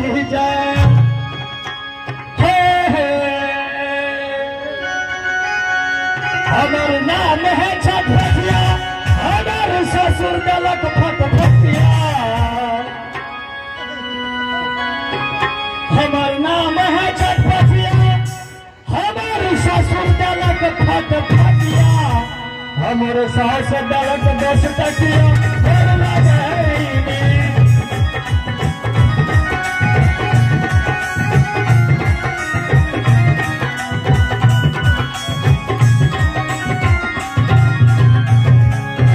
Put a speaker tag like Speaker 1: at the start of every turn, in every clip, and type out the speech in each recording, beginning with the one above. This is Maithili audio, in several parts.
Speaker 1: की जय। हे हे हमर नाम है छठपतिया, हमर ससुर दलक फटफटिया। हमर नाम है छठपतिया, हमर ससुर दलक फटफटिया। हमर सास दलक 10 टकिया। गोर लगैनी।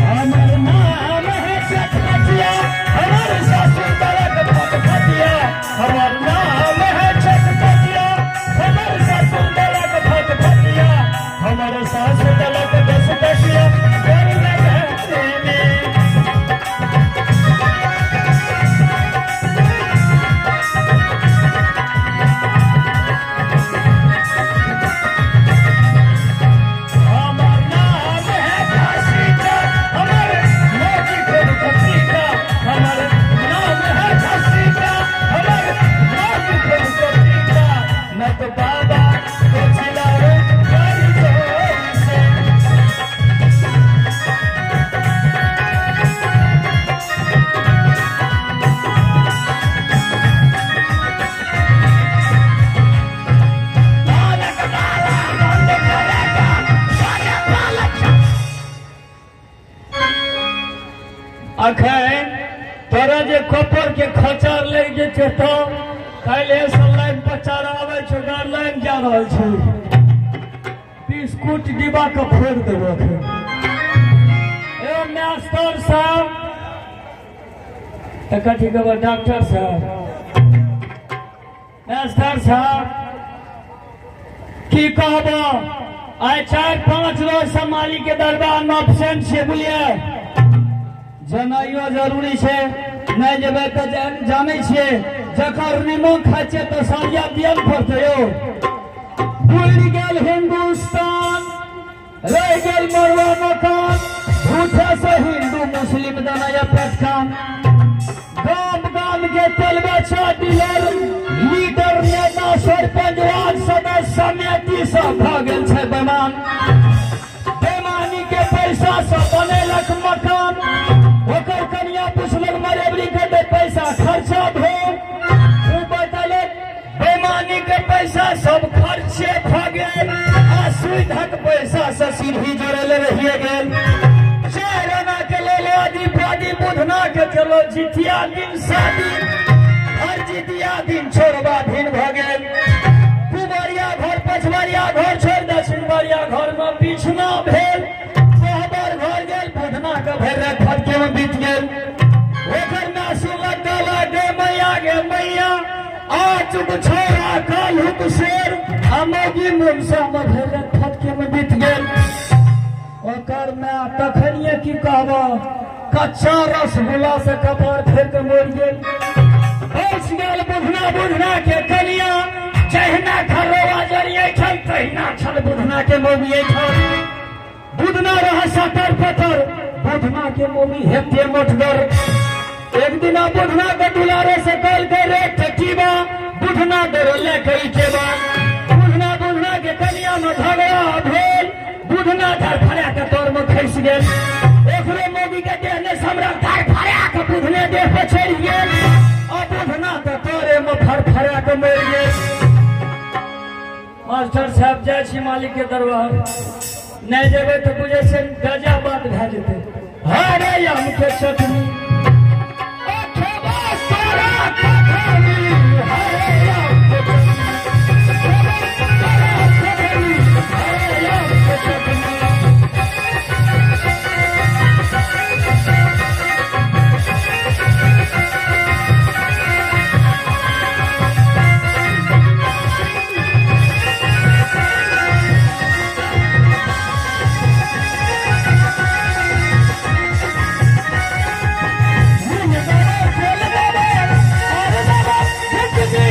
Speaker 1: हमर नाम है छठपतिया, हमर ससुर दलक फटफटिया। हमर नाम है छठपतिया, हमर ससुर दलक फटफटिया। हमर सास दलक 10 टकिया। गोर लगैनी। हमर नाम है घसीटा, हमर मौजी खूब कसीटा। हमर नाम है घसीटा, हमर मौजी खूब कसीटा। न तो बाबा को चिल्लावे बड़ी जोर से। पालक वाला बंद करेगा सारे पालक। अखन तोरा जे कॉपर के खचार लागि जे छै तो काल्हि से लाइन पचार आबै छै, लाइन जा रहल छै। बिस्कुट डिब्बा के फोड़ि देबो अखन। ए मास्टर साहब, तऽ कथी कहबै? डॉक्टर साहब, मास्टर साहब, की कहब, आइ 4-5 रोज से मालिक के दरबार में एबसेंट छियै, बुझलियै? जनाइयो जरूरी छै। नहि जेबै तऽ जानै छियै, जकर निमक खाइ छियै तऽ सरिया दिअ ने पड़तै यौ। बुड़ि गेल हिन्दुस्तान, रहि गेल मरुआ मकान। झूठे से हिन्दू मुस्लिम दनैया पेटकान। गाम गाम के तेलबेचा डीलर, लीडर, नेता, सरपंच, वार्ड सदस्य, समिति सब भऽ गेल छै बेमान। बेमानी के पैसा से बनेलक मकान। ओकर कनिया पुछलक मरेबरी के दे पैसा खर्चा भेल। ओ बतलक बेमानी के पैसा सब खर्चे भऽ गेल आ सुविधाक पैसा से सीढ़ी जोड़ले रहिए गेल। 4 आना के लेल आदि पादी, बुधना के चलो जितिया दिन शादी, हर जितिया दिन छोड़बा भिन भऽ गेल। पुबरिया घर पछबरिया घर छोड़ि दक्षिणबरिया घर में बिछना भेल। कोहबर घर गेल, बुधना के भरि राति फटके में बीत गेल। ओकर माय सुनलक, कहलक गे मैया, गे मैया, आजुक छोरा काल्हुक शेर, आ मौगी मुनसा में भरि राति फटके में बीत गेल। ओकर माय तखनिये की कहब, कच्चा रसगुल्ला से कपार फेर के मरि गेल। बचि गेल बुधना। बुधना के कनिया जहिना खरोवा जरिए छल तहिना छल बुधना के मौगी छल। बुधना रह सतर पतर, बुधना के मौगी हेते मोटगर। एक दिना बुधना के दुलारे से कहल के रे टकीबा, बुधना डरले कई केबा। बुधना बुधना के कनिया में झगड़ा भेल, बुधना धरफड़ा के तोर में खसि गेल। ओकरे मौगी के देह ने हमरा धरफड़ा के बुधने देह पर चढ़ि गेल आ बुधना के तोरे में फरफड़ा के मरि गेल। मास्टर साहब, जाइ छी मालिक के दरबार। नहि जेबै तऽ बुझै छै गजा बात भए जेतै। हरे आम के चटनी अथवा तोरा कखनी, हरे आम के चटनी, तोरा कखनी, हरे आम के चटनी। नुन देबो, तेल देबो, आर देबो, घुटनी।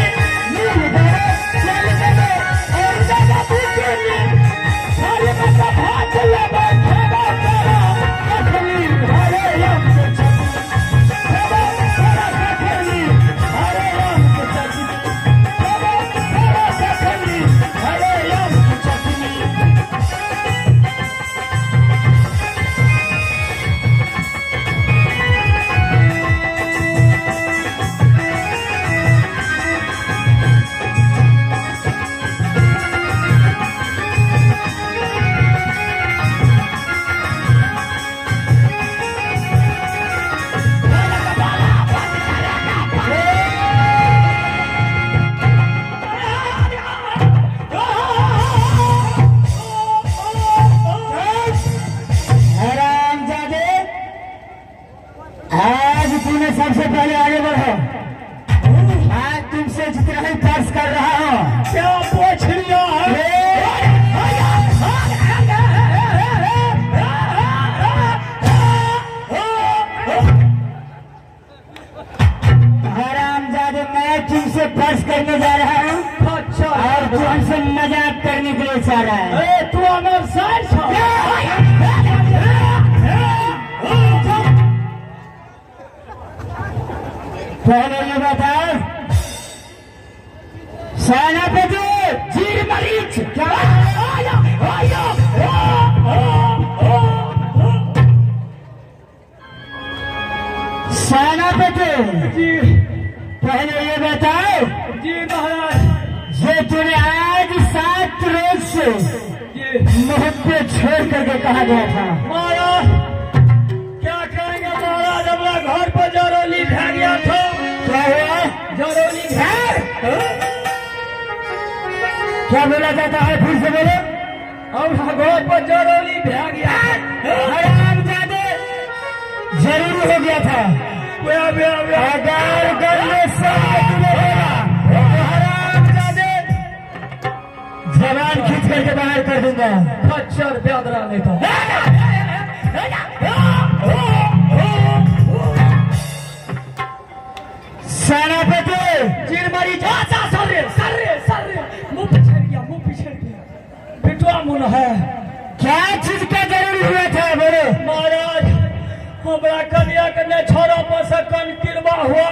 Speaker 1: तू हमर सार छ।
Speaker 2: पहले ये बताओ सेनापति
Speaker 1: जी मरीज
Speaker 2: क्या
Speaker 1: आया आया ओ ओ ओ
Speaker 2: सेनापति
Speaker 1: जी
Speaker 2: पहले ये बताओ
Speaker 1: जी महाराज
Speaker 2: ये तूने आज 7 रोज से
Speaker 1: जी
Speaker 2: मोहब्बत छोड़ करके कहा गया था।
Speaker 1: महाराज क्या कहेंगे महाराज, हमारा घर पर जरौली भै गया था।
Speaker 2: क्या हुआ?
Speaker 1: जरौली भै
Speaker 2: क्या बोला जाता है? फिर से बोलो।
Speaker 1: हमारा घर पर जरौली भै गया।
Speaker 2: हरामजादे, जरूरी हो गया था। अगर गले से तुम्हें बोला तो हरामजादे जबान खींच करके बाहर कर दूंगा।
Speaker 1: खच्चर ब्यादरा नहीं था।
Speaker 2: सेनापति
Speaker 1: जीर मरी जा जा सर सर सर मुंह पिछड़ गया, मुंह पिछड़ गया, पिटवा मुन है।
Speaker 2: क्या चीज का जरूरी हुआ था बोलो?
Speaker 1: महाराज हमरा कन्या के ने छोरा पर से कनकिरबा हुआ,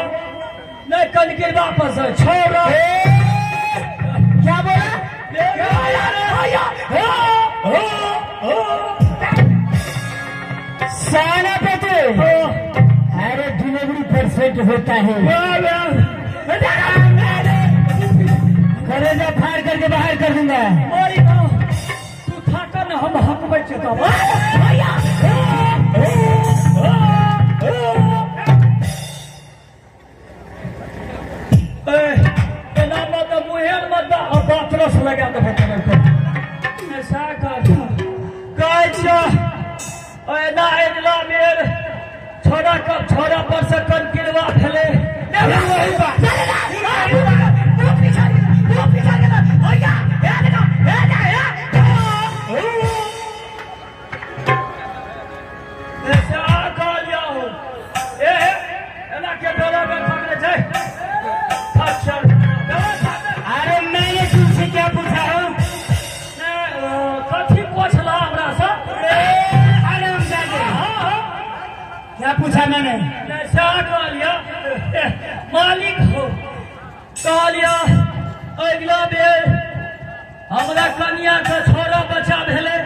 Speaker 1: ने कनकिरबा पर से छोरा।
Speaker 2: क्या बोला? सेनापति, अरे डिलीवरी परसेंट होता है, कलेजा फाड़ करके बाहर कर दूंगा।
Speaker 1: तू थाका न हम हक बच्चे तो। लगा देबो तोरा के। ऐसा कर कहै छियौ, एना अगिला बेर छोरा कब छोरा पर से कनकिरबा भेलै। वही बात। ऐसा कहलियौ। ए एना के डोला में पकड़े छै। खच्चर।
Speaker 2: अरे मैंने तुमसे क्या पूछा हूँ?
Speaker 1: कथी पूछला हमरा से?
Speaker 2: हरामजादे, क्या पूछा मैंने?
Speaker 1: ऐसा कहलियौ मालिक हो, कहलियौ अगिला बेर हमरा कन्या के छोरा बच्चा भेलै।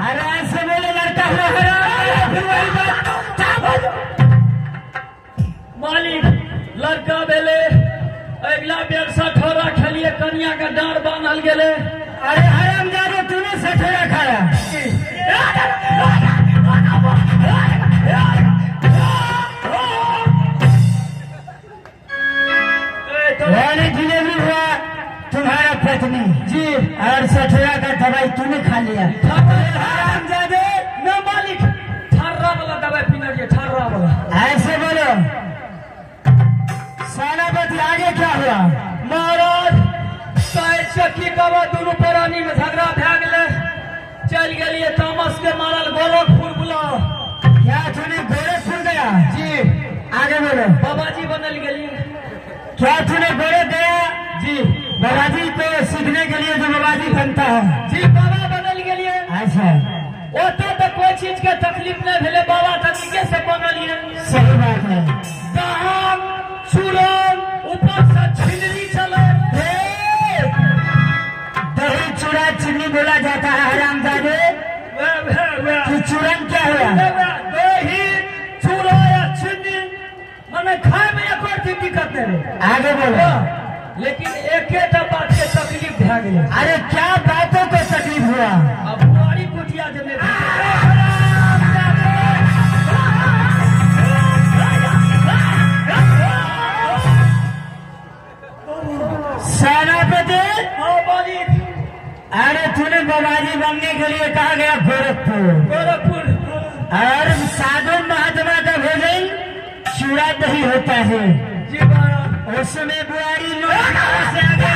Speaker 2: अरे ऐसे बोले लड़का हुआ है। फिर वही बात।
Speaker 1: मालिक लड़का भेलै, अगिला बेर सठोरा खेलिए, कन्या के डाँड़ बान्हल गेलै।
Speaker 2: अरे हरामजादे, तूने सठोरा खाया। यानी डिलीवरी हुआ तुम्हारा पत्नी
Speaker 1: जी
Speaker 2: और सठोरा का दवाई तूने खा लिया। हरामजादे,
Speaker 1: न मालिक ठर्रा वाला दवाई पीने रहिए, ठर्रा वाला।
Speaker 2: ऐसे बोलो। सेनापति आगे क्या हुआ?
Speaker 1: महाराज कहै छै की कहबो, दुनू प्राणी में झगड़ा भए गेलै, चलि गेलियै तामस के मारल गोरखपुर बुलाओ।
Speaker 2: क्या तूने गोरखपुर गया?
Speaker 1: जी।
Speaker 2: आगे बोलो।
Speaker 1: बाबाजी बनल गेलियै।
Speaker 2: क्या तूने गोरख गया?
Speaker 1: जी।
Speaker 2: बाबाजी को सीखने के लिए जो बाबाजी बनता है।
Speaker 1: जी बाबा बनल गेलियै।
Speaker 2: अच्छा,
Speaker 1: ओतऽ तऽ कोई चीज के तकलीफ नहि भेलै, बाबा तऽ नीके से बनलियै।
Speaker 2: सही बात है।
Speaker 1: दहान चूरन ऊपर से छिनरी चलै।
Speaker 2: दही चूड़ा चीनी बोला जाता है हरामजादे।
Speaker 1: वह वह वह
Speaker 2: कि चूरन क्या हुआ?
Speaker 1: दही चूड़ा या चीनी मने खाय में एको चीज दिक्कत नहीं रहे।
Speaker 2: आगे बोलो।
Speaker 1: लेकिन एकेटा बात के तकलीफ भए गेलै।
Speaker 2: अरे क्या बातों को तकलीफ हुआ?
Speaker 1: अब बुआरी कुटिया जे नहि भेटै।
Speaker 2: सेनापति,
Speaker 1: हाँ मालिक।
Speaker 2: अरे तूने बाबाजी बनने के लिए कहा गया गोरखपुर,
Speaker 1: गोरखपुर
Speaker 2: और साधु महात्मा का भोजन चूड़ा दही होता है।
Speaker 1: जी महाराज।
Speaker 2: उसमें बुआरी लोग से आगे।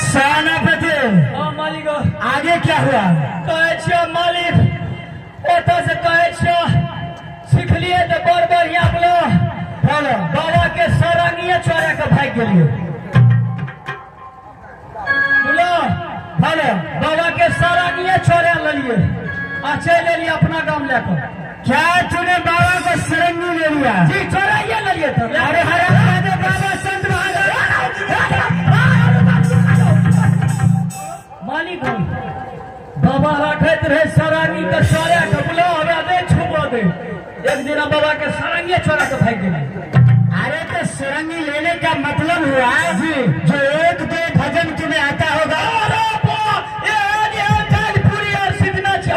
Speaker 2: सेनापति,
Speaker 1: हाँ मालिक।
Speaker 2: आगे क्या हुआ?
Speaker 1: कहै छियौ मालिक, ओतऽ से कहै छियौ सिखलियै तऽ बड़ बढ़िया बोलो।
Speaker 2: बोलो।
Speaker 1: सरांगिए चोरा के भागि गेलियै। बोलो भले बाबा के सरांगिए चोरा लेलियै आ चलि एलियै अपना गाम लए कऽ।
Speaker 2: क्या तूने बाबा को सरंगी ले लिया?
Speaker 1: जी चोराइए लेलियै तऽ।
Speaker 2: अरे हरामजादे, बाबा संत महाराज।
Speaker 1: मालिक बाबा राखैत रहे सरांगी के चोरा के, बोलो हमरा दे छुबो दे। एक दिन बाबा के सरांगिए चोरा के भागि गेलै।
Speaker 2: अरे तो सरंगी लेने का मतलब हुआ
Speaker 1: जी
Speaker 2: जो एक दो भजन तुम्हें आता होगा।
Speaker 1: अरे बा, एहन एहन भोजपुरी आर सीखना छै।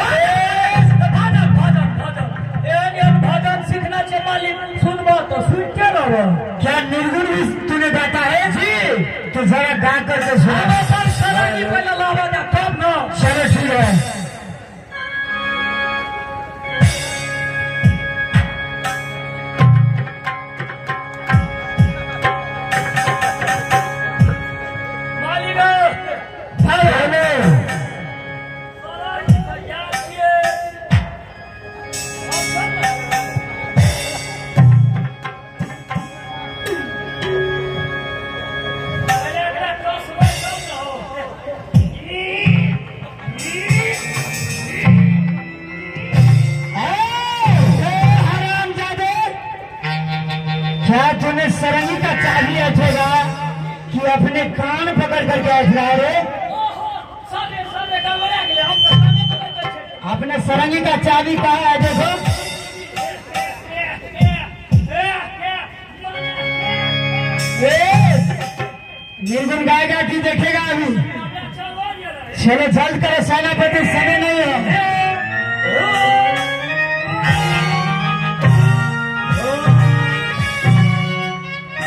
Speaker 1: भजन भजन भजन एहन एहन भजन सीखना छै मालिक, सुनबो तऽ सुनिते रहबो।
Speaker 2: क्या निर्गुण भी तूने गाता है?
Speaker 1: जी।
Speaker 2: तो जरा गा करके सुना।
Speaker 1: हम अपन सरांगी पहिले लाबऽ दे तब न।
Speaker 2: चलो ठीक है।
Speaker 1: मालिक
Speaker 2: बोलो।
Speaker 1: सरांगी तऽ याद छियै। पहिले एकरा कसबै तब न हो।
Speaker 2: ए, हरामजादे, क्या तूने सरंगी का चाबी ऐठेगा कि अपने कान पकड़ करके ऐठ रहा है रे?
Speaker 1: ओहो, साले साले गड़बड़ा गेलै, हम तऽ काने पकड़ि कऽ छै।
Speaker 2: अपने सरंगी का चाबी कहाँ है देखो। ए, निर्गुण गाएगा कि देखेगा अभी? चलो जल्द करो सेनापति, समय नहीं है।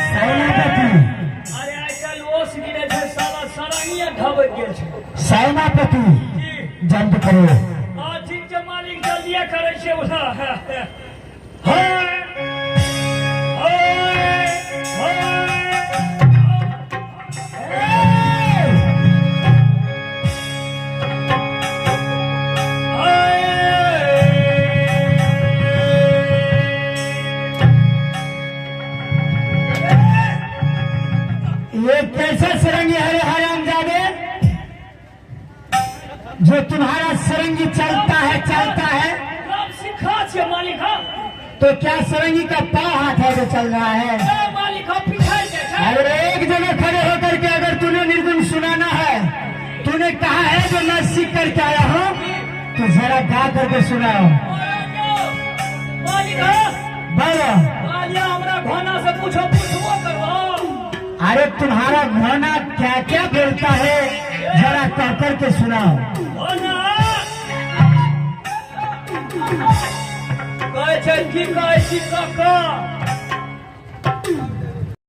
Speaker 2: सेनापति,
Speaker 1: अरे आइ काल्हि ओस गिरै छै, साला सरांगिए ढबकि गेल छै।
Speaker 2: सेनापति
Speaker 1: जी।
Speaker 2: जल्द करो।
Speaker 1: हँ ठीक छै मालिक, जल्दिए करै छियै।
Speaker 2: ये कैसा सरंगी हरे हरामजादे, जो तुम्हारा सरंगी चलता है चलता है?
Speaker 1: सब सिखा छियै मालिक। हाँ
Speaker 2: तो क्या सरंगी का पाँव हाथ है जो चल रहा है?
Speaker 1: ए मालिक, हम पिछाड़ जाइ छै।
Speaker 2: अरे एक जगह खड़े होकर के अगर तूने निर्गुण सुनाना है, तूने कहा है जो मैं सीख करके आया हूँ, तो जरा गा करके सुनाओ।
Speaker 1: मालिक हाँ
Speaker 2: बोलो।
Speaker 1: मालिया हमरा घोना से पूछो, पूछबो करबो।
Speaker 2: अरे तुम्हारा घोना क्या क्या बोलता है, जरा कह करके सुनाओ।
Speaker 1: घोना कहै छै की कहै छी काका?